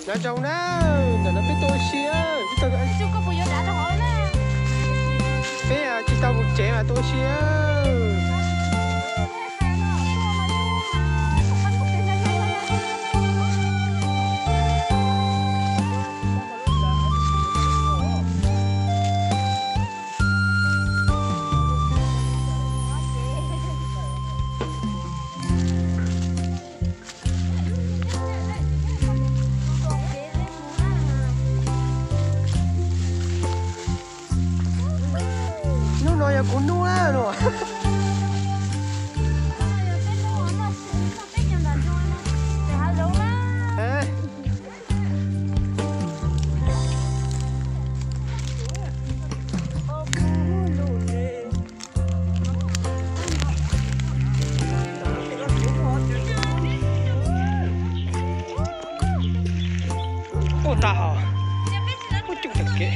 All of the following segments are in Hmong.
Nyob zoo na, ntawm no peb tuaj ua si, peb tsis tau mus tsev mas tuaj ua si. Hnub no yog kuv hnub no. Ua tag os. Ua coob tag kev.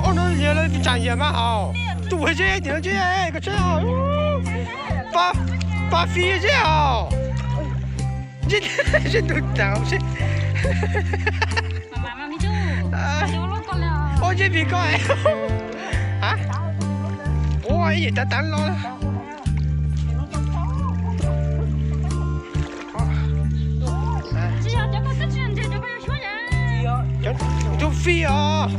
Ua no yog lawv tseem yam mas hos. Tus zeb tim no tseem koj tseem, pa, pa fi zeb os. Zeb, zeb tus tau zeb. Ua zeb vim koj. Ua ib yam tav tav los. Tus fi os.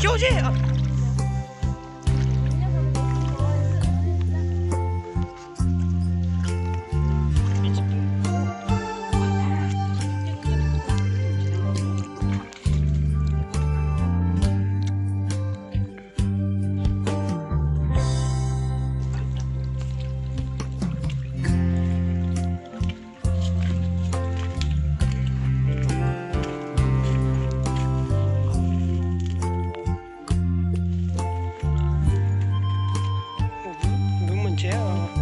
Xyov zeb. Kuv mus tsev os.